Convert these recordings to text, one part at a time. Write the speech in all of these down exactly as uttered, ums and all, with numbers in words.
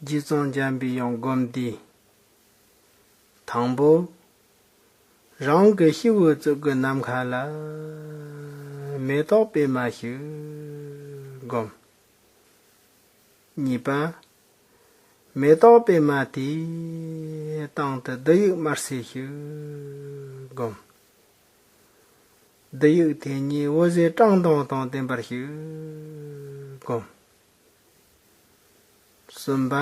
རྗེ་ཙོང་འཇམ་པའི་དབྱངས་སྒོམ་བཟླས། དང་པོ། རང་གི་སྤྱི་བོའི་གཙུག་གི་ནམ་མཁའ་ལ་མེ་ཏོག་པད་མ་ཞིག་བསྒོམ། གཉིས་པ། མེ་ཏོག་པད་མ་དེའི་སྟེང་དུ་བསྡུ་ཡིག་དམར་སེར་ཞིག་བསྒོམ། བསྡུ་ཡིག་དེ་ཉིད་འོད་ཟེར་བཀྲག་མདངས་དང་ལྡན་པར་ཞིག་བསྒོམ། གསུམ་པ།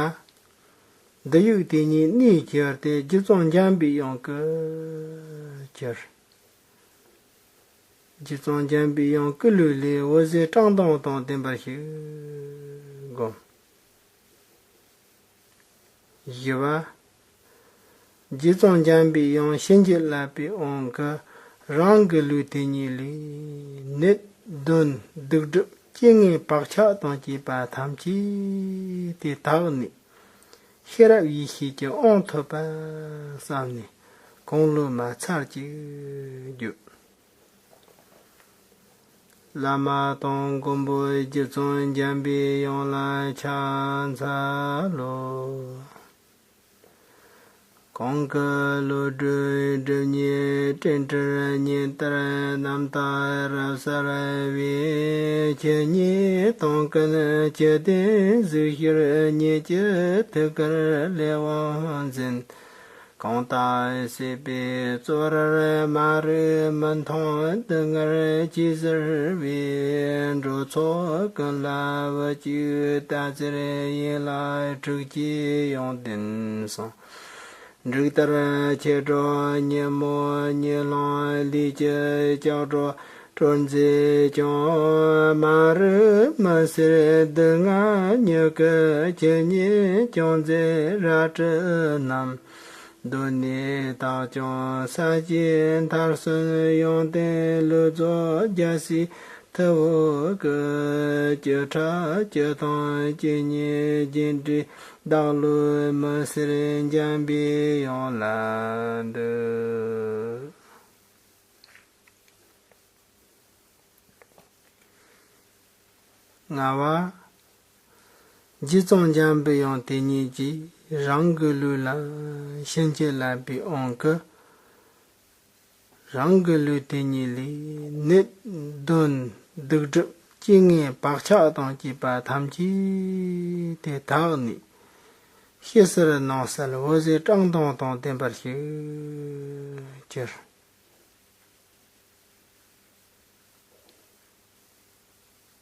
བསྡུ་ཡིག་དེ་ཉིད་གནས་གྱུར་ཏེ་རྗེ་ཙོང་འཇམ་པའི་དབྱངས་སྐུར་གྱུར། རྗེ་ཙོང་འཇམ་པའི་དབྱངས་སྐུ་ལུས་ལས་འོད་ཟེར་བཀྲག་མདངས་དང་ལྡན་པར་ཞིག་བསྒོམ། བཞི་པ། རྗེ་ཙོང་འཇམ་པའི་དབྱངས་ཕྱིན་ཅི་ལེགས་པའི་དབང་གིས་རང་གི་ལུས་དེ་ཉིད་ལས་ནད་གདོན་སྡིག་སྒྲིབ་རྐྱེན་ངན་བག་ཆགས་དང་བཅས་པ་ཐམས་ཅད་དེ་དག་ནས་ཤེས་རབ་ཡེ་ཤེས་ཀྱི་དབང་ཐོབ་པར་བསམ་ནས་གང་བློ་མ་ཚར་གཅིག་བརྗོད། བླ་མ་དང་མགོན་པོ་རྗེ་ཙོང་འཇམ་པའི་དབྱངས་ལ་ཕྱག་འཚལ་ལོ། གང་གི་བློ་གྲོས་སྒྲིབ་གཉིས་དྲན་འཁྲུལ་ཉིད་ལྟར་རྣམ་དག་རབ་གསལ་བའི་ཆོས་ཉིད་དོན་ཀུན་ཇི་བདེར་གཟིགས་ཤར་ཉིད་ཀྱི་ཐུགས་ཀར་ལས་དབང་འཛིན། གང་དག་སྲིད་པའི་བཙོག་རར་མ་རིག་མི་མཐོང་སྡུག་བསྔལ་ཇི་བཞིན་པའི་འགྲོ་ཚོགས་ཀུན་ལ་བུ་གཅིག་ལྟ་ཟེར་ཡིད་ལ་འཁྲུག་ཅིང་ཡོངས་ལྡན་སོང་། འབྲུག་ལྟར་ཆེར་སྒྲོགས་ཉོན་མོངས་ཉེས་ལོང་ལས་ཀྱི་ལྕགས་སྒྲོག་དཀྲོལ་མཛད་ཀྱང་། མ་རིག་མུན་སེལ་སྡུག་བསྔལ་མྱུ་གུ་ཇི་སྙེད་བྱུང་མཛད་རལ་གྲི་བསྣམས། གདོད་ནས་དག་ཀྱང་ས་གཞི་མཐར་སོན་ཡོན་ཏན་ལུས་རྫོགས་རྒྱལ་སྲས་ཐུ་བོ་སྐུ། བཅུ་ཕྲག་བཅུ་སྟོང་བཅུ་གཉིས་རྒྱན་སྤྲས་བདག་བློའི་མུན་སེལ་འཇམ་པའི་དབྱངས་ལ་འདུད། ལྔ་པ། རྗེ་ཙོང་འཇམ་པའི་དབྱངས་དེ་ཉིད་ཀྱིས་རང་གི་ལུས་ལ་ཕྱིན་ཅི་ལེགས་པའི་དབང་གིས་རང་གི་ལུས་དེ་ཉིད་ལས་ནད་གདོན་སྡིག་སྒྲིབ་རྐྱེན་ངན་བག་ཆགས་དང་བཅས་པ་ཐམས་ཅད་དེ་དག་ནས་ཕྱི་གསལ་ནང་གསལ་འོད་ཟེར་བཀྲག་མདངས་དང་ལྡན་པར་ཞིག་གྱུར།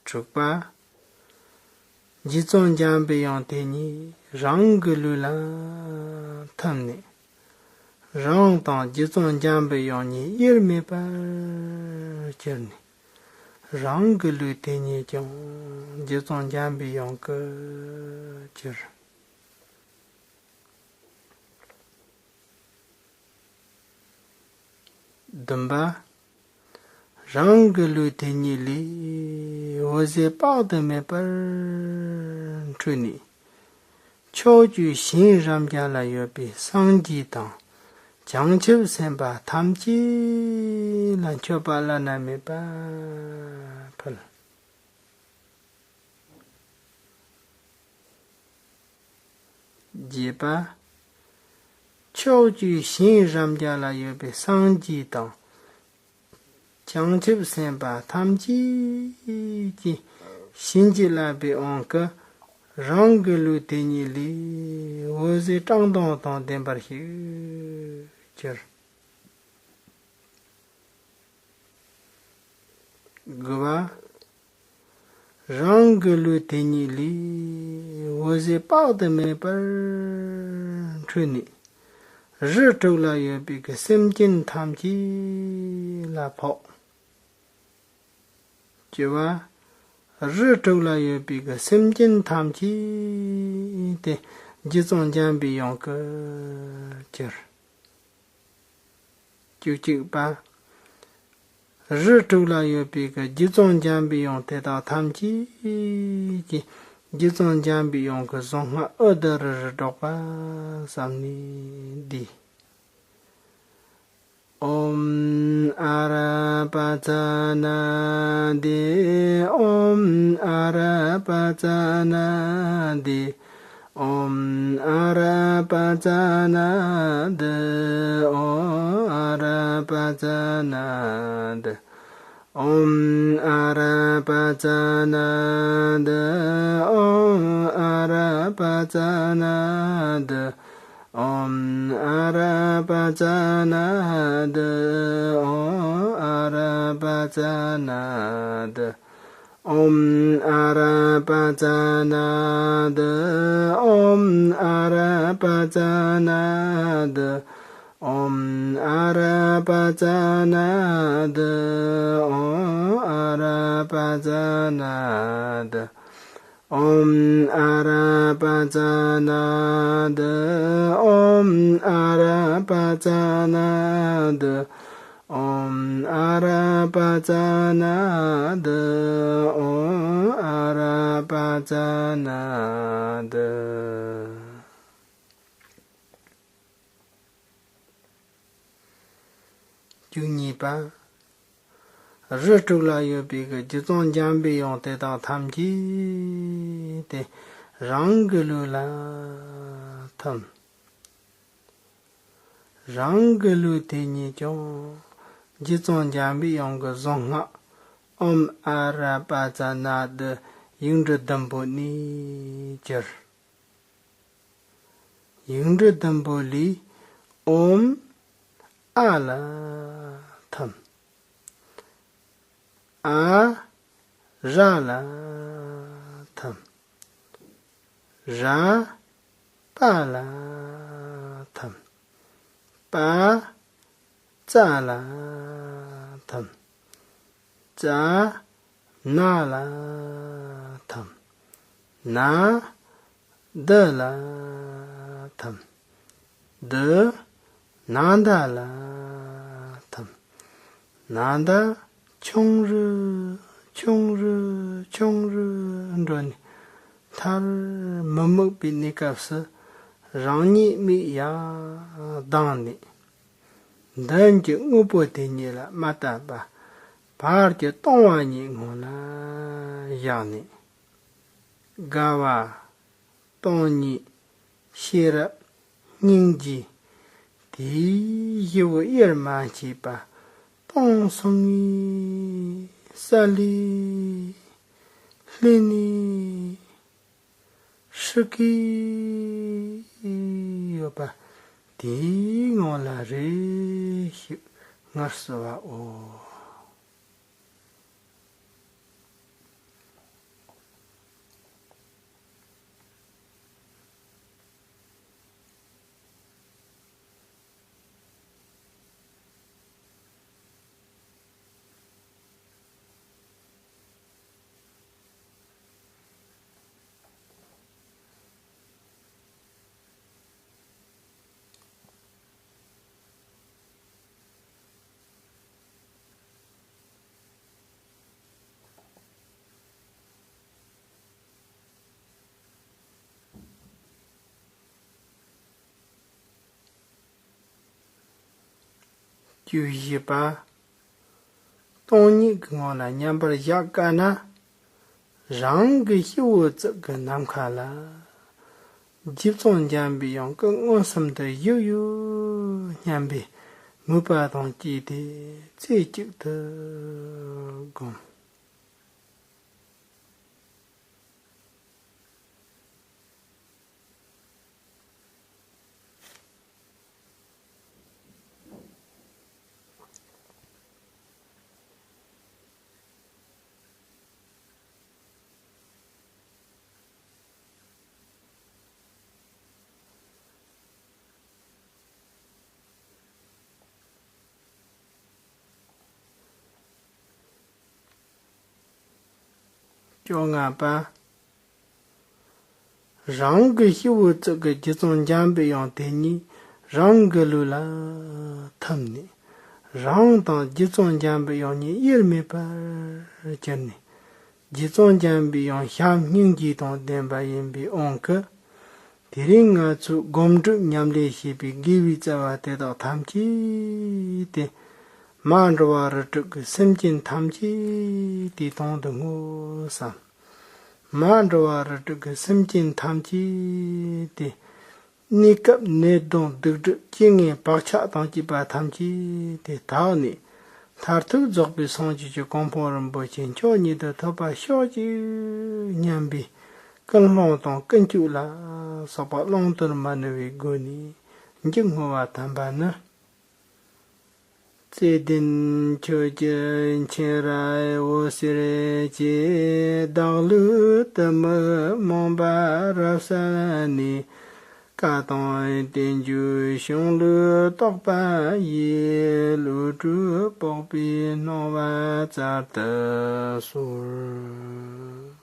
དྲུག་པ། རྗེ་ཙོང་འཇམ་པའི་དབྱངས་དེ་ཉིད་རང་གི་ལུས་ལ་ཐིམ་ནས། རང་དང་རྗེ་ཙོང་འཇམ་པའི་དབྱངས་གཉིས་དབྱེར་མེད་པར་གྱུར་ནས། རང་གི་ལུས་དེ་ཉིད་ཀྱང་རྗེ་ཙོང་འཇམ་པའི་དབྱངས་སྐུར་གྱུར། བདུན་པ། རང་གི་ལུས་དེ་ཉིད་ལས་འོད་ཟེར་དཔག་ཏུ་མེད་པར་འཕྲོས་ནས། ཕྱོགས་བཅུའི་ཞིང་རབ་འབྱམས་ལ་ཡོད་པའི་སངས་རྒྱས་དང་བྱང་ཆུབ་སེམས་དཔའ་ཐམས་ཅད་ལ་མཆོད་པ་བླ་ན་མེད་པ་ཕུལ། བརྒྱད་པ། ཕྱོགས་བཅུའི་ཞིང་རབ་འབྱམས་ལ་ཡོད་པའི་སངས་རྒྱས་དང་། བྱང་ཆུབ་སེམས་དཔའ་ཐམས་ཅད་ཀྱིས་ཕྱིན་ཅི་ལེགས་པའི་དབང་གིས་རང་གི་ལུས་དེ་ཉིད་ལས་འོད་ཟེར་བཀྲག་མདངས་དང་ལྡན་པར་ཞིག་གྱུར། དགུ་པ། རང་གི་ལུས་དེ་ཉིད་ལས་འོད་ཟེར་དཔག་ཏུ་མེད་པར་འཕྲོས་ནས། རི་དྲུག་ལ་ཡོད་པའི་གི་སེམས་ཅན་ཐམས་ཅད་ལ་ཕོག། བཅུ་པ། རི་དྲུག་ལ་ཡོད་པའི་གི་སེམས་ཅན་ཐམས་ཅད་དེ་རྗེ་ཙོང་འཇམ་པའི་དབྱངས་སྐུར་གྱུར། བཅུ་གཅིག་པ། རི་དྲུག་ལ་ཡོད་པའི་གི་རྗེ་ཙོང་འཇམ་པའི་དབྱངས་དེ་དག་ཐམས་ཅད་ཀྱིས་རྗེ་ཙོང་འཇམ་པའི་དབྱངས་ཀྱི་གཟུངས་སྔགས་ཨུ་དུམ་ཀྲྀ་རཱི་སྒྲོག་པ་བསམ་ནས་བཟླས། ཨོཾ་ཨ་ར་པ་ཙ་ན་དྷཱིཿ། ཨོཾ་ཨ་ར་པ་ཙ་ན་དྷཱིཿ། ཨོཾ་ཨ་ར་པ་ཙ་ན་དྷཱུ། ཨོཾ་ཨ་ར་པ་ཙ་ན་དྷཱུ། ཨོཾ་ཨ་ར་པ་ཙ་ན་དྷཱུ། ཨོཾ་ཨ་ར་པ་ཙ་ན་དྷཱུ། ཨོཾ་ཨ་ར་པ་ཙ་ན་དྷཱུ། ཨོཾ་ཨ་ར་པ་ཙ་ན་དྷཱུ། ཨོཾ་ཨ་ར་པ་ཙ་ན་དྷཱུ། ཨོཾ་ཨ་ར་པ་ཙ་ན་དྷཱུ། ཨོཾ་ཨ་ར་པ་ཙ་ན་དྷཱུ། ཨོཾ་ཨ་ར་པ་ཙ་ན་དྷཱུ། ཨོཾ་ཨ་ར་པ་ཙ་ན་དྷཱུ། ཨོཾ་ཨ་ར་པ་ཙ་ན་དྷཱུ། ཨོཾ་ཨ་ར་པ་ཙ་ན་དྷཱུ། ཨོཾ་ཨ་ར་པ་ཙ་ན་དྷཱུ། བཅུ་གཉིས་པ། རི་དྲུག་ལ་ཡོད་པའི་གི་རྒྱུད་གཙང་འཇམ་པའི་དབྱངས་དེ་དག་ཐམས་ཅད་དེ་རང་གི་ལུས་ལ་ཐིམ། རང་གི་ལུས་དེ་ཉིད་ཀྱང་རྒྱུད་གཙང་འཇམ་པའི་དབྱངས་ཀྱི་གཟུངས་སྔགས་ཨོཾ་ཨ་ར་པ་ཙ་ན་དྷཱུ་ཡིག་འབྲུ་བདུན་པོ་ནས་གྱུར། ཡིག་འབྲུ་བདུན་པོ་ལས་ཨོཾ་ཨ་ལ་ཐིམ། ཨ་ར་ལ་ཐིམ། ར་པ་ལ་ཐིམ། པ་ཙ་ལ་ཐིམ། ཙ་ན་ལ་ཐིམ། ན་དྷཱུ་ལ་ཐིམ། དྷཱུ་ན་དྷཱུ་ལ་ཐིམ། ན་དྷཱུ་ཆུང་རུ་ཆུང་རུ་ཆུང་རུ་འགྲོ་ནས་མཐར་མི་དམིགས་པའི་གནས་སྐབས་སུ་རང་ཉིད་མིག་ཡར་གདངས་ནས། མདུན་གྱི་དངོས་པོ་དེ་ཉིད་ལ་མ་བལྟས་པར་བར་གྱི་སྟོང་པ་ཉིད་ངང་ལ་བཞག་ནས། དགའ་བ་སྟོང་ཉིད་ཤེས་རབ་སྙིང་རྗེ་དེའི་གཞི་བོ་དབྱེར་མ་མཆིས་པ་སྟོང་སོང་ངེ་ས་ལས་ལྷུང་ནས་ཧྲིག་གེ་ཡོད་པ་དེའི་ངང་ལ་རེ་ཞིག་ངལ་གསོ་བའོ། བཅུ་བཞི་པ། སྟོང་ཉིད་ཀྱི་ངང་ལ་མཉམ་པར་བཞག་དཀའ་ན། རང་གི་སྤྱི་བོའི་གཙུག་གི་ནམ་མཁའ་ལ། རྒྱུད་གཙང་འཇམ་པའི་དབྱངས་སྐུ་མངོན་སུམ་དུ་བཞུགས་ཡོད་སྙམ་པའི་མོས་པ་དང་བཅས་ཏེ་རྩེ་གཅིག་ཏུ་བསྒོམ། བཅོ་ལྔ་པ། རང་གི་སྤྱི་བོའི་གཙུག་གི་རྒྱུད་གཙང་འཇམ་པའི་དབྱངས་དེ་ཉིད་རང་གི་ལུས་ལ་ཐིམ་ནས། རང་དང་རྒྱུད་གཙང་འཇམ་པའི་དབྱངས་གཉིས་དབྱེར་མེད་པར་གྱུར་ནས། རྒྱུད་གཙང་འཇམ་པའི་དབྱངས་བྱམས་སྙིང་རྗེ་དང་ལྡན་པ་ཡིན་པའི་དབང་གིས། དེ་རིང་ང་ཚོས་སྒོམ་སྒྲུབ་ཉམས་ལེན་བྱེད་པའི་དགེ་བའི་རྩ་བ་དེ་དག་ཐམས་ཅད་དེ། མ་འགྲོ་བ་རིགས་དྲུག་གི་སེམས་ཅན་ཐམས་ཅད་དེ་དོན་དུ་བསྔོ་བསམ། མ་འགྲོ་བ་རིགས་དྲུག་གི་སེམས་ཅན་ཐམས་ཅད་དེ། གནས་སྐབས་ནད་གདོན་སྡིག་སྒྲིབ་རྐྱེན་ངན་བག་ཆགས་དང་བཅས་པ་ཐམས་ཅད་དེ་དག་ནས་མཐར་ཐུག་རྫོགས་པའི་སངས་རྒྱས་ཀྱི་གོ་འཕང་རིན་པོ་ཆེ་མཆོག་ཉིད་དུ་ཐོབ་པར་ཤོག་ཅིག་སྙམ་པའི་ཀུན་སློང་དང་ཀུན་སྤྱོད་ལ་སོགས་པ་བླང་དོར་མ་ནོར་བའི་སྒོ་ནས་མཇུག་བསྔོ་བ་དམ་པ་ནི། བརྩེ་ལྡན་ཁྱོད་ཀྱི་མཁྱེན་རབ་འོད་ཟེར་གྱིས། བདག་བློའི་གཏི་མུག་མུན་པ་རབ་བསལ་ནས། བཀའ་དང་བསྟན་བཅོས་གཞུང་ལུགས་རྟོགས་པ་ཡི། བློ་གྲོས་སྤོབས་པའི་སྣང་བ་སྩལ་དུ་གསོལ།